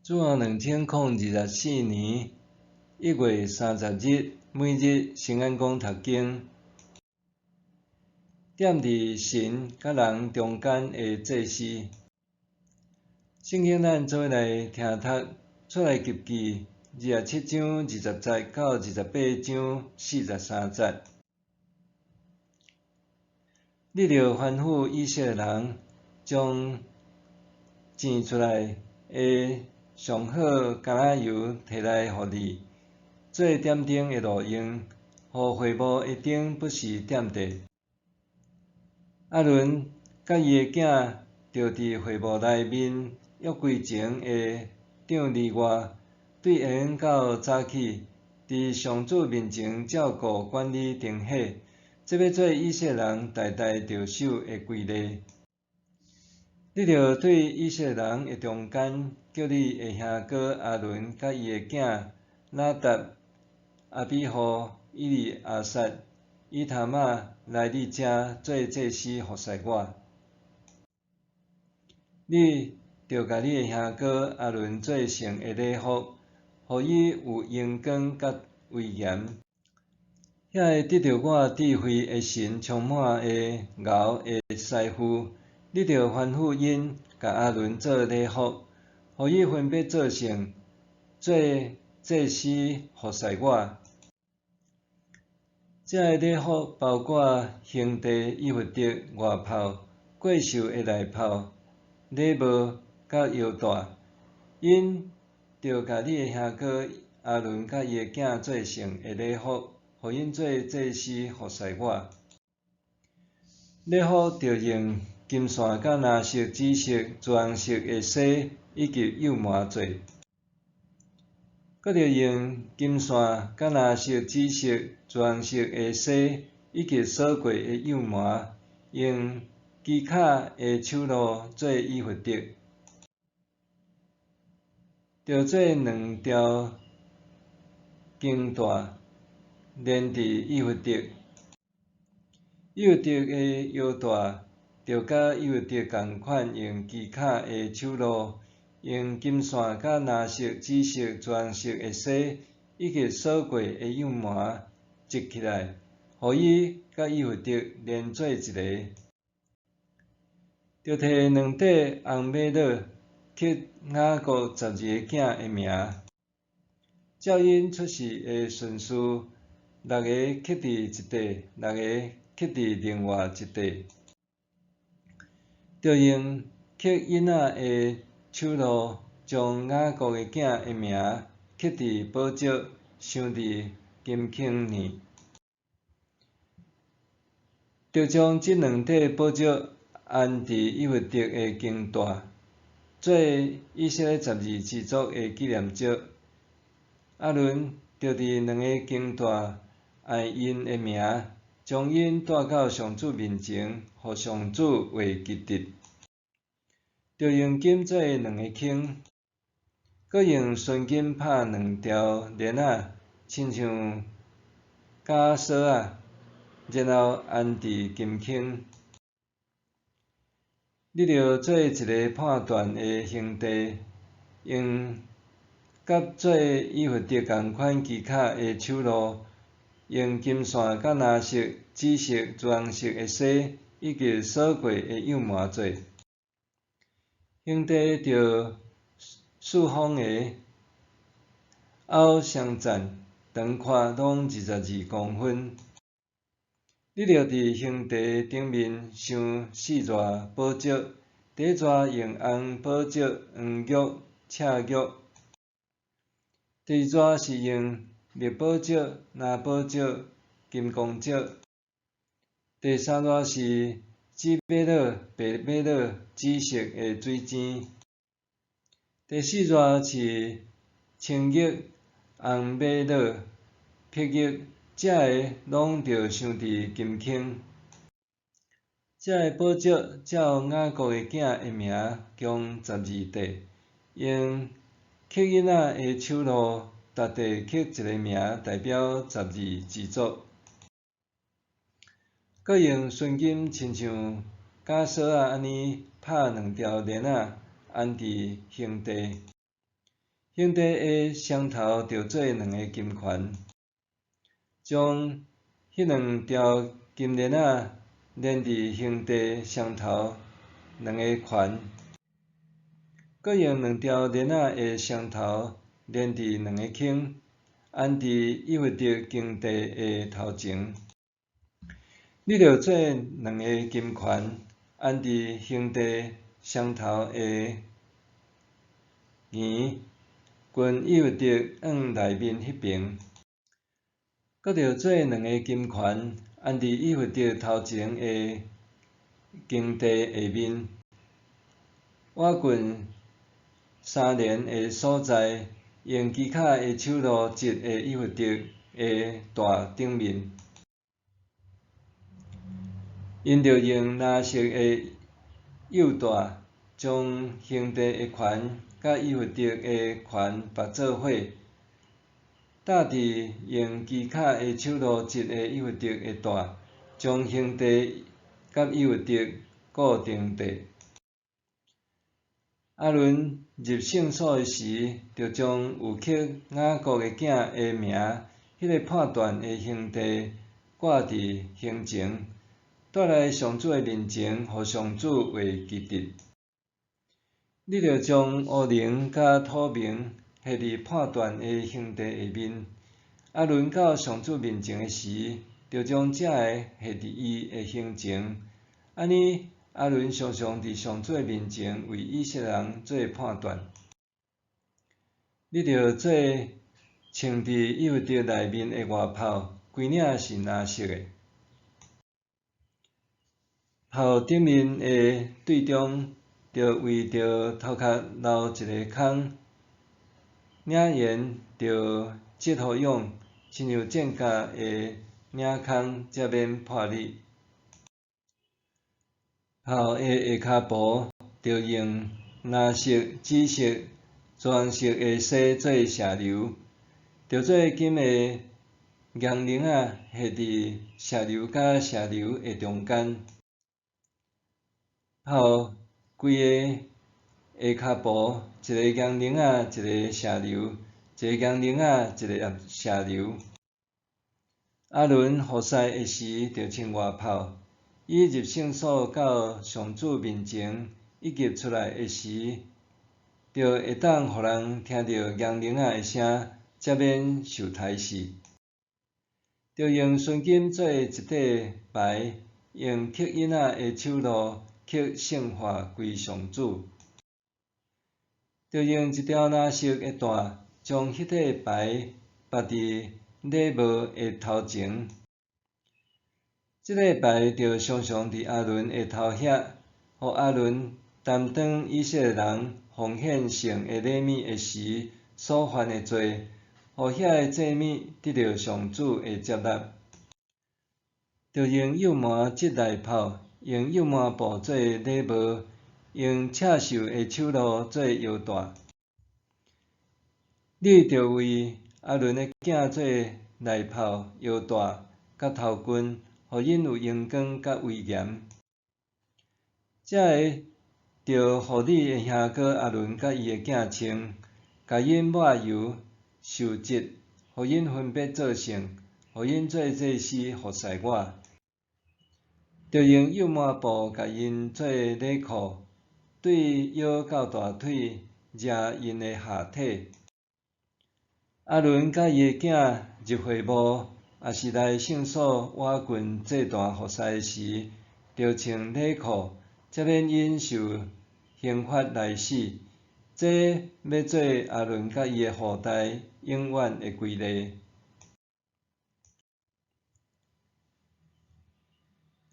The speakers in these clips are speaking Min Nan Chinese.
主後2024年1月30日，每日新眼光讀經，踮佇神佮人中間的祭司。聖經咱做伙來聽讀出埃及記27章20節到28章43節。你著吩咐以色列人，將薦出來的上好橄欖油提來予你，做點燈的路用，予會幕的燈不時點著。亞倫佮伊的囝，著佇會幕內面約櫃前的帳籬外，對下昏到早起，佇上主面前照顧管理燈火，這欲做以色列人代代著守的規例。你著對以色列人的中間，叫你的兄哥亞倫佮伊的囝拿答、亞比戶、以利亞撒、以他瑪來你遮做祭司服侍我。你著共你的兄哥亞倫做聖的禮服，予伊有榮光佮威嚴。遐个得著我智慧的神充滿的熬的師傅，你著吩咐𪜶共亞倫做禮服，予伊分別做聖，做祭司服侍我。這个禮服包括兄弟以弗得外袍、過袖的內袍、禮帽佮腰帶。𪜶著共你的兄哥亞倫佮伊的囝做聖的禮服，予𪜶做祭司服侍我。禮服著用金線佮藍色、紫色、朱紅色的紗以及幼毛做。閣著用金線佮藍色、紫色、朱紅色的紗以及鎖過的幼毛，用機巧的手路做以弗得。著做兩條肩帶連佇以弗得。以弗得的腰帶，著佮以弗得仝款用機巧的手路，用金線佮藍色、紫色、朱紅色的紗以及鎖過的幼毛織起來，予伊佮以弗得連做一个。著提兩塊紅瑪瑙，刻雅各12個囝的名，照𪜶出世的順序，六個刻佇一塊，六個刻佇另外一塊。著用刻印仔的手路，將雅各的囝的名刻佇寶石，鑲佇金圈內。著將這兩塊寶石安佇以弗得的肩帶，做以色列十二支族的紀念石。亞倫著佇兩个肩帶按𪜶的名，將𪜶帶到上主面前，予上主畫吉日。著用金做兩个圈，閣用純金拍兩條鏈仔，親像枷鎖仔，然後安佇金圈。你著做一个判斷的兄弟，用佮做以弗得仝款機巧的手路，用金線佮藍色、紫色、朱紅色的紗以及鎖過的幼毛做。兄弟著四方的，凹相棧，長寬攏22公分。你著佇兄弟頂面鑲四逝寶石，第一逝用紅寶石、黃玉、赤玉；第二逝是用綠寶石、藍寶石、金剛石；第三逝是紫瑪瑙、白瑪瑙、紫色的水晶；第四逝是青玉、紅瑪瑙、碧玉。這个攏著鑲佇金圈。這个寶石照雅各的囝的名，共12塊，用刻印仔的手路，逐塊刻一个名，代表十二支族。閣用純金親像枷鎖仔按呢拍兩條鏈仔，安佇胸袋。胸袋的双头著做两个金环，将彼两条金链仔连佇胸袋双头两个环，阁用两条链仔的双头连佇两个圈，安佇以弗得胸袋的头前。你著做两个金环，安佇胸袋双头的耳，近以弗得往内面彼爿。阁著做两个金环，安佇以弗得头前的胸袋下面，倚近衫帘的所在，用机巧的手路织的以弗得的带顶面。𪜶著用蓝色的幼带，将胸袋的环佮以弗得的环缚做伙，搭伫用机巧的手路织的以弗得的带，将胸袋佮以弗得固定住。亚伦入圣所的时，著将有刻雅各的囝的名，彼个判断的胸带挂伫胸前，带来上主的面前，予上主会记得。你著将乌龙佮土明系伫判断的胸带下面。亚伦到上主面前的时，著将这个系伫伊的胸前。按呢，亚伦常常伫上主的面前为以色列人做判断。你著做穿伫以弗得内面的外袍，规领是蓝色的。袍顶面的对中，著为著头壳留一个空，领缘著折予勇，亲像战甲的领空，才免破裂。袍的下跤部，著用蓝色、紫色、朱红色的丝做蛇流，著做金的硬铃仔系伫蛇流佮蛇流的中间。袍规个下跤部，一个硬铃仔，一个蛇流，一个硬铃仔，一个蛇流。亚伦服侍的时，著穿外袍。伊入圣所到上主面前，以及出来的时，著会当予人听著硬铃仔的声，才免受刣死。著用纯金做一块牌，用刻印仔的手路刻圣化归上主。著用一条蓝色的带，将彼块牌缚伫礼帽的头前。这个牌著常常伫亚伦的头遐，予亚伦担当以色列人奉献圣的礼物的时所犯的罪，予遐个祭物得著上主的接纳。著用幼毛织内袍，用幼毛布做礼帽，用刺绣的手路做腰带。你著为亚伦的囝做内袍、腰带佮头巾，予𪜶有荣光佮威严。这个著予你的兄哥亚伦佮伊的囝穿，共𪜶抹油、受质，予𪜶分别做圣，予𪜶做祭司服侍我。著用幼毛布共𪜶做礼裤，对腰到大腿遮𪜶的下体。亚伦佮伊的囝入会幕，抑是来圣所倚近祭坛服侍时，著穿礼裤，才免𪜶受刑罚来死。这欲做亚伦佮伊的后代永远的规例。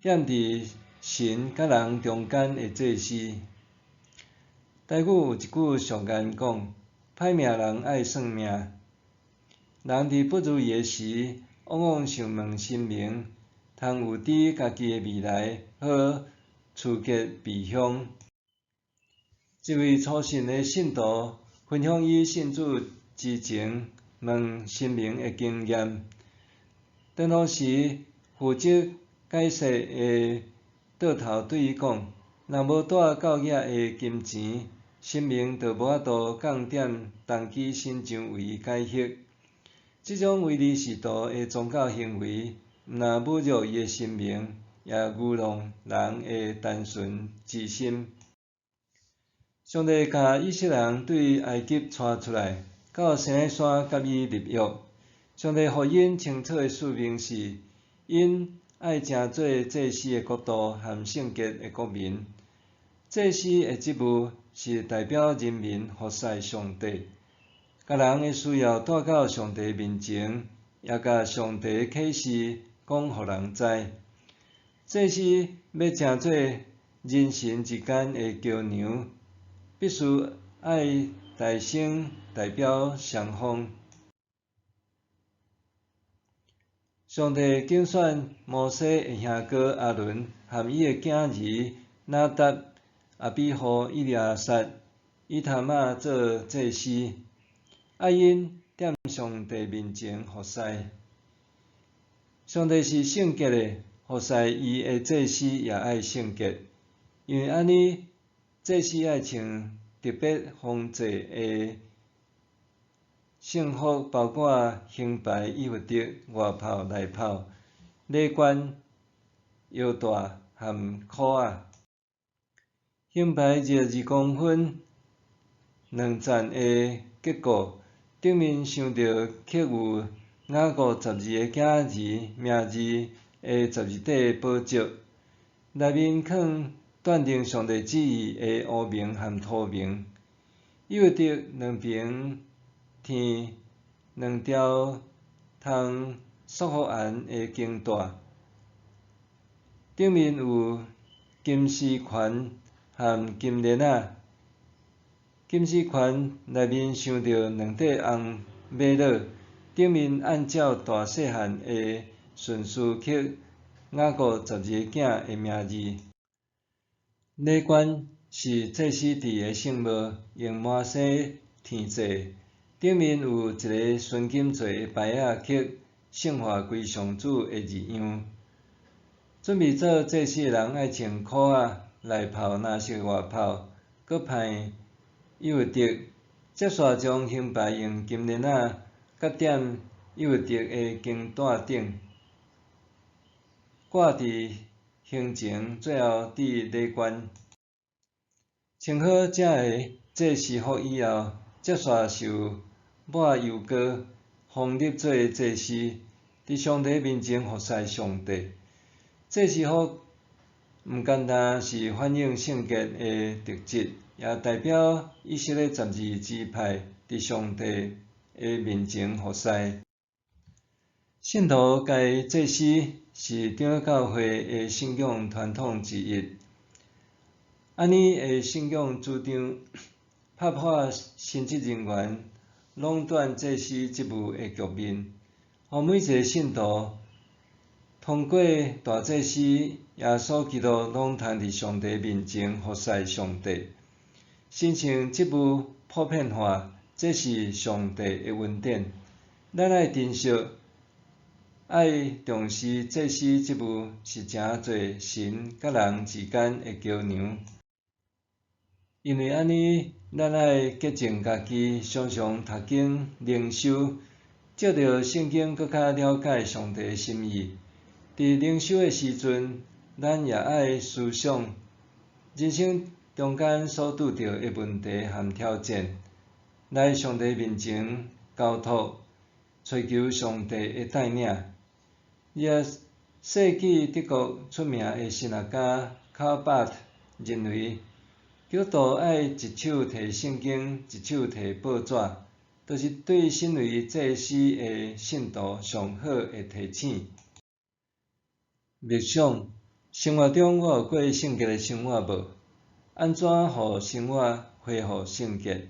踮伫神佮人中间的祭司。台语有一句俗諺讲：歹命人爱算命。人伫不如意的时，往往想问神明，通预知家己的未来，好趋吉避凶。一位初信的信徒分享伊信主之前问神明的经验。当当时负责解说的桌头对伊讲：若无带够额的金钱，神明就無法度降點童乩神像為伊解惑。這種唯利是圖的宗教行為，毋但侮辱伊的神明，也愚弄人的單純之心。上帝共以色列人對埃及帶出來，到西奈山佮伊立約。上帝予𪜶清楚的說明是，𪜶愛成做祭司的國度和聖潔的國民。祭司的職務是代表人民服侍上帝，共人的需要帶到上帝面前，也共上帝啟示講予人知。祭司欲成做人神之間的橋梁，必須愛代身代表雙方。上帝揀選摩西的兄哥亞倫和伊的囝兒拿達、亞比戶、以利亞撒、以他瑪做祭司，愛𪜶踮上帝面前服侍。上帝是聖潔的，服侍伊的祭司也愛聖潔，因為按呢，祭司愛穿特別縫製的聖服，包括胸牌以弗得、外袍、內袍、禮冠、腰帶和箍仔。胸牌22公分兩層的結構，頂面鑲著刻有雅各十二個囝兒名字的十二塊寶石，內面囥斷定上帝旨意的烏明和土明。以弗得兩爿添兩條通束縛絚的經帶，頂面有金絲環和金鏈仔。金絲環內面鑲著兩塊紅瑪瑙，頂面按照大細漢的順序刻雅各十二個囝的名字。禮冠是祭司戴的聖帽，用麻紗添製，頂面有一个純金做的牌仔，刻聖化歸上主的字樣。準備做祭司的人愛穿褲仔、內袍、藍色外袍，閣佩以弗得，接續將胸牌用金鏈仔夾踮以弗得的經帶頂，掛佇胸前，最後戴禮冠。穿好這个祭司服以後，接續受抹油膏，封立做祭司，佇上帝面前服侍上帝。祭司服毋干焦是反映聖潔的特質，也代表以色列十二支派佇上帝的面前服侍。信徒該祭司是長老教會的信仰傳統之一。按呢的信仰主張，拍破神職人員壟斷祭司職務的局面，予每一个信徒通過大祭司耶穌基督，攏通佇上帝面前服侍上帝。神聖職務普遍化，這是上帝的恩典。咱愛珍惜，愛重視祭司職務，是成做神佮人之間的橋梁。因為按呢，咱愛潔淨家己，常常讀經靈修，藉著聖經閣較了解上帝的心意。佇靈修的時陣，咱也愛思想人生中間所拄著的問題和挑戰，來上帝面前交託，揣求上帝的帶領。20世紀德國出名的神學家卡巴特認為，基督徒愛一手提聖經，一手提報紙，就是對身為祭司的信徒上好的提醒。默想，生活中我有過聖潔的生活無？按怎予生活恢復聖潔？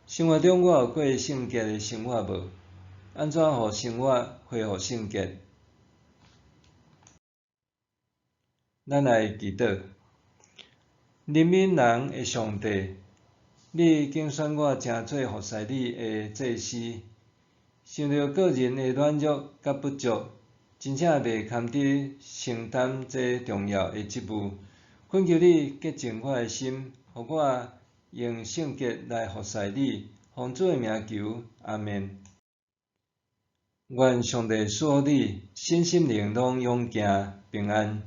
生活中我有過聖潔的生活無？按怎予生活恢復聖潔？咱來祈禱。憐憫人的上帝，你揀選我成做服侍你的祭司，想著個人的軟弱佮不足，真正袂堪得承擔這重要的職務。懇求你潔淨我的心，予予我用聖潔來服侍你，奉主的名求，阿們。願上帝賜福你，身心靈攏勇健平安。